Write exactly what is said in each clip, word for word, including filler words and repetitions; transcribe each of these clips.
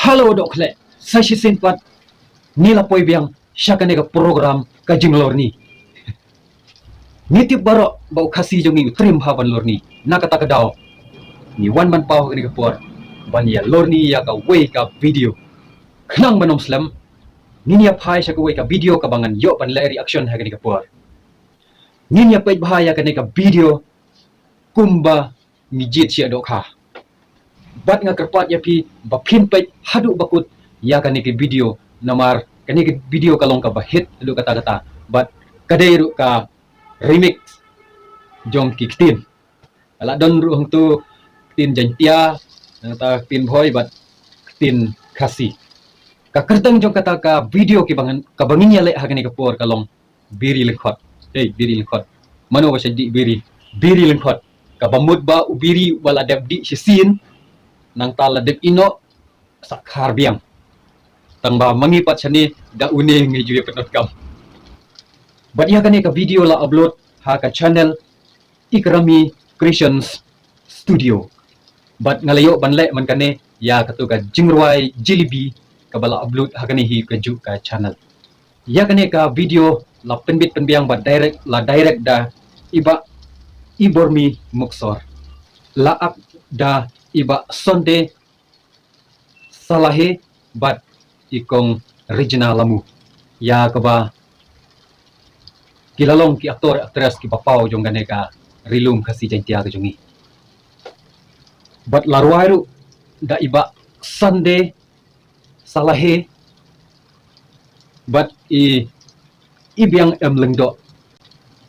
Hello, dohkhleh, sa shisien pat ngi la poi biang sha kane ka program Ka Jinglorni. Ngi tip baroh ba u Khasi jong ngi u triem bha ban lorni. Na kata ka daw ngi wan ban paw ha kane ka por ban ïa lorni ïa kawei ka video. Khnang ban ym slem, ngin ïa phai sha kawei ka video kaba ngan ïoh ban leh reaction ha kane ka por. Ngin ïa peit bha ïa kane ka video kumba ngi jied sha dohkha. Bad nga kyrpad ïa phi ba phin peit haduh ba kut ïa kane ka video, namar kane ka video ka long kaba hit haduh katta katta. Bad ka dei ruh ka remix jong ki ktien. Ka la don ruh hangto ktien Jaiñtia, nangta ktien Bhoi bad ktien Khasi. Ka kyrteng jong kata ka video kiba ngan, kaba ngin ïa leh ha kane ka por ka long Biri Lyngkhot. Hei, Biri Lyngkhot. Mano ba shait dih biri? Biri Lyngkhot. Kaba mut ba u biri uba la dep dih shisien, nangta la dep ïehnoh sa khar biang. Tang ba ma ngi pat shane da une ngi ju ïa pyndonkam. Bad ïa kane ka video la upload ha ka channel Ikrami Creations Studio. Bad nga la ïoh ban leh man kane ïa kato ka jingrwai Jilibi kaba la upload ha kane hi kajuh ka channel. Ïa kane ka video la pynbit pynbiang bad direct, la direct da i Bah Ibormi Muksor. La act da i Bah Sunday Salahe bad i Kong Regina Lamu. Ïa kaba ki la long ki actor actress kiba paw jong kane ka Ri Lum Khasi Jaiñtia ka jong ngi. Bad la rwai ruh da i Bah Sunday Salahe bad i, i Biang M Lyngdoh.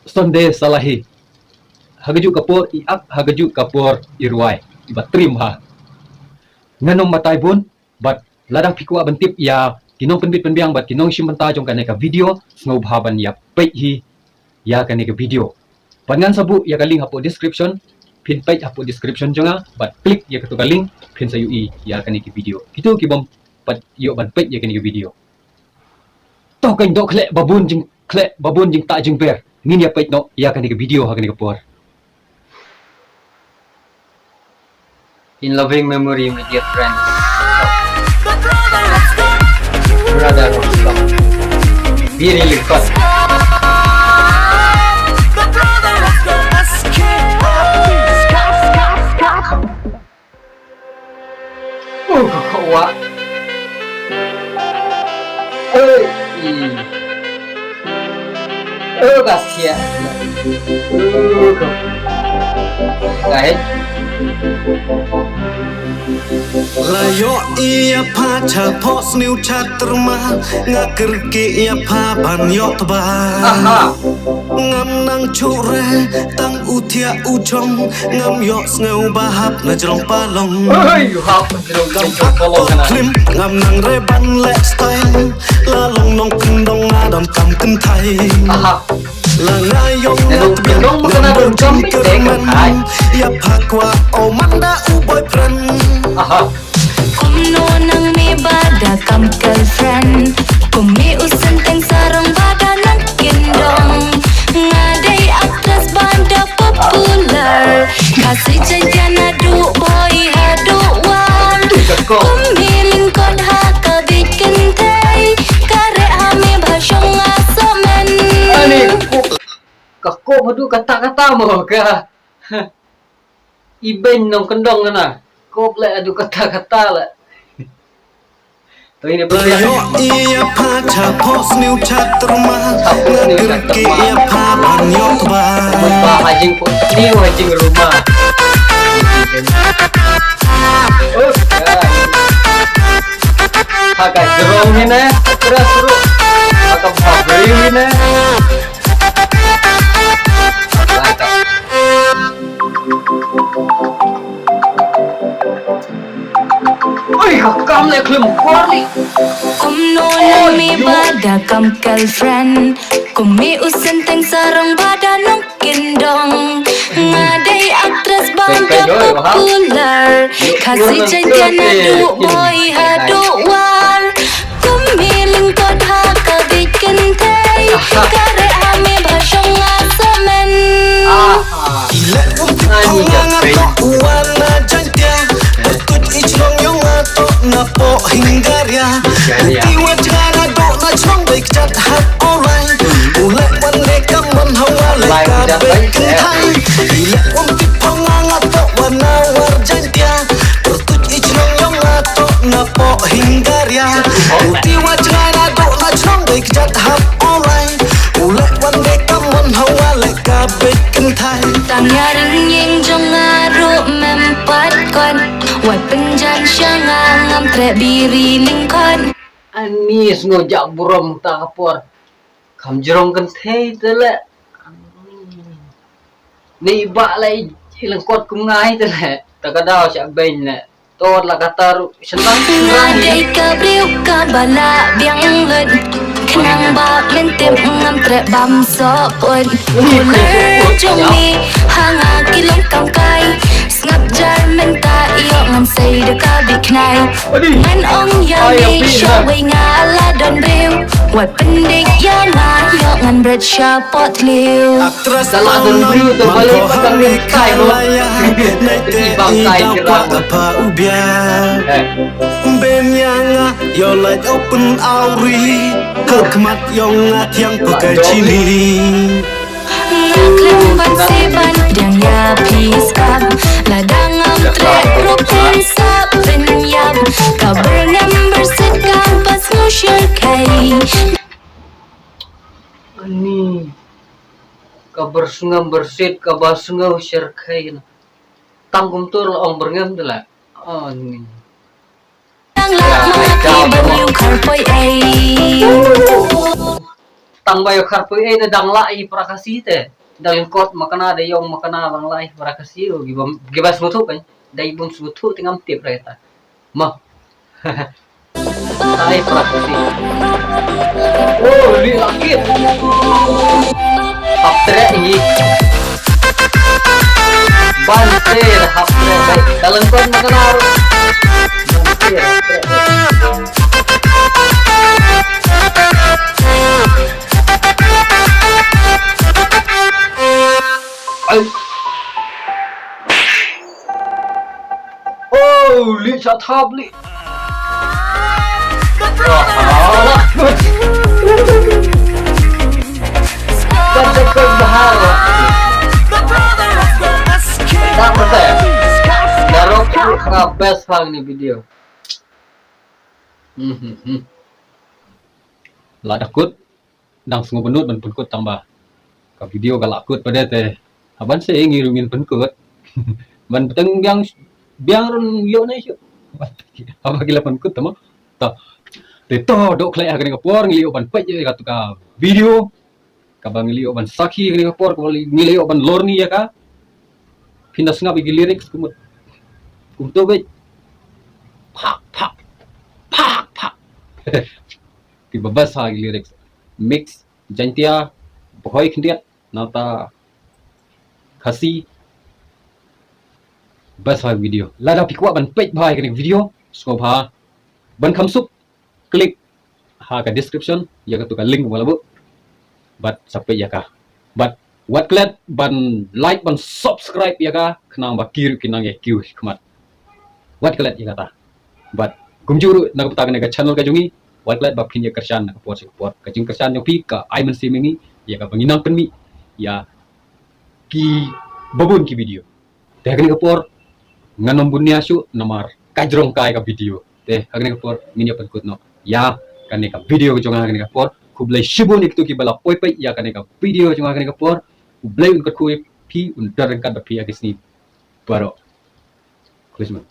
Sunday Salahe. Ha kajuh ka por i act, ha kajuh ka por i rwai. Iba triem bha. Ngan ym batai bun, bad lada phi kwah ban tip ïa ki nongpynbit pynbiang bad ki nongshim bynta jong kane ka video, sngewbha ban ïa peit hi ïa kane ka video. Bad ngan sa buh ïa ka link hapoh description, phin peit hapoh description jong nga, bad click ïa kato ka link, phin sa ïohi ïa kane ka video. Kito ki bym pat ïoh ban peit ïa kane ka video. To keiñ dohkhleh ba bun jingkhleh, ba bun jingtah jingber. Ngin ïa peit noh ïa kane ka video ha kane ka por. In loving memory, my dear friends. Brother of love. Biri Lyngkhot. Oh, ka khawah. Oi, i. Oh, ka siah. Oh, ka. Ka hei. La ïoh ïa pha cha phohsniew cha tyrma, nga kyrkieh ïa pha ban ïoh tba. Aha. Ngam nang shu re tang u thiah u jong, ngam ïoh sngew ba hap na jrong palong. Oi, hap na jrong, kam jrong palong kane. Klim, ngam nang re ban leh style, la long nongkyndong nga donkam kynthei. Aha. La nga ïong nga tbian, ngam don jingkyrmen. Ïa pha kwah o man da u boyfriend. Aha. Kumno nang me ba da kam girlfriend? Kum me u synteng sarong ba da nongkyndong. Nga dei actress ba da popular. Khasi Jaiñtia naduh Bhoi haduh War. Kum me lyngkot ha ka bieit kynthei. Ka reh ha me bha shong nga soh men. Ani, ka kop haduh katta katta mo ka. Ibeiñ nongkyndong na. Kop leh haduh katta katta leh. To ini pula. Ïoh ïa pha cha phohsniew cha tyrma. Nga kyrkieh ïa pha ban ïoh tba. Mut ba ha jingphohsniew ha jingruma. Oh, ya. Ha ka jrong hi ne, ha ka jrong. Ha ka bha briew hi ne. Oi, ka kam leh khlem kwah ni. Kumno nang me ba da kam girlfriend? Kum me u synteng sarong ba da nongkyndong. Nga dei actress ba da popular. Khasi Jaiñtia naduh Bhoi haduh War. Kum me lyngkot ha ka bieit kynthei. Ka reh ha me bha shong nga soh men. Aha. Ila um tip khong nga nga toh u wan na Jaiñtia. Ba kut i chnong yong nga toh na poh hing Ka bek kynthai, i leh um tip phong nga, nga toh wa na war Jaintia. Pyrtuit i chnong yong nga toh na poh Hingaria. U ti wa jngai na doh na chnong dei kjat hap u lai. U leh wan dei ka mon hawa leh ka bek kynthai. Tang ïa ring ïing jong nga ruh mem pat kot. Wat pynjan sha nga ngam treh biri lyngkot. Ani sngew jak burom ta ka por. Kham jrong kynthei te leh. Ni ba leh i lyngkot kum ngai te leh. Ta ka daw sha beng leh. Tot la ka tar shendang. Nga dei ka briew kaba la biang lut. Khnang ba men tip ngam treh bam soh put. Kuler jong mi ha nga ki long kam kai. Sngap jar mynta ïoh ngan sei da ka bit khnai. Ngan ong ïa mi sha wei nga la don briew. Wat pyndik ïa nga ïoh ngan bret sha pot liu. Actress Salah don briew tu balik patang ni kai lo. Ibang kai kira. Apa ubia. Ben ïa nga ïoh lait open auri. Khmat yong nga thiang pakai chili. Nga khlem ban sih ban pdiang ïa phi skam. Lada ngam treh ruh phin sa pynïap. Ka byrngem byrsit kaba sngew shyrkhei. Ani. Ka byrngem byrsit kaba sngew shyrkhei. Tang kumtur la ong byrngem de la. Ani. Tang la ma ki bam ïu kharpoi ei. Tang ba ïu kharpoi ei te dang la i para Khasi te. Dang kot makna de ïong makna dang la i para Khasi o gi bam gi bas mutu kan. Dai bum smutu te ngam tip reta. Ma. Ai para Khasi. Oh, li lakit. Hap treh ni. Ban treh hap treh. Dalam kon makna. Ban treh hap treh. Ai. Oh, li sa thap li. Best bang ni video. Hmm, hmm, hmm. La dakut. Dang sngewbha ban pynkut tang ba ka video ka la kut pat te. Haban se ngi ruh ngin pynkut. Ban teng biang biang run ïoh ne shu. Haba ki la pynkut tama. Ta. Te to dok khleh ha kane ka por ngi ïoh ban peit ïa ka tu ka video. Kaba ngi ïoh ban sakhi ha kane ka por kaba ngi ïoh ban lorni ïa ka. Phin da sngap ïa ki lyrics kumut. Kumto beit. Phak phak. Phak phak. Kiba best ha ki lyrics. Mix Jaintia, Bhoi khyndiat, nangta Khasi. Best ha video. Lada phi kwah ban peit bha ïa kane video, sngewbha ban kham suk, click ha ka description ïa katu ka link ba la buh. Bad sa peit ïa ka. Bad wat klet ban like ban subscribe ïa ka khnang ba ki ruh kin nang ïa kiew khmat. Wat klet ïa kata. Bad kumjuh ruh na ka bynta kane ka channel ka jong ngi, wat klet ba phin ïa kyrshan na ka por sha ka por. Ka jingkyrshan jong phi ka ai mynsiem ïa ngi ïa kaba ngin nang pynmih ïa kiba bun ki video. Te ha kane ka por ngan ym bun ïa shuh namar ka jrong kai ka video. Te ha kane ka por ngin ïa pynkut noh ïa kane ka video ka jong nga ha kane ka por. Khublei shibun ïa kito kiba la poi peit ïa kane ka video ka jong nga ha kane ka por. U Blei un kyrkhu ïa phi, un don ryngkat bad phi ha ki sngi baroh. Khublei shibun.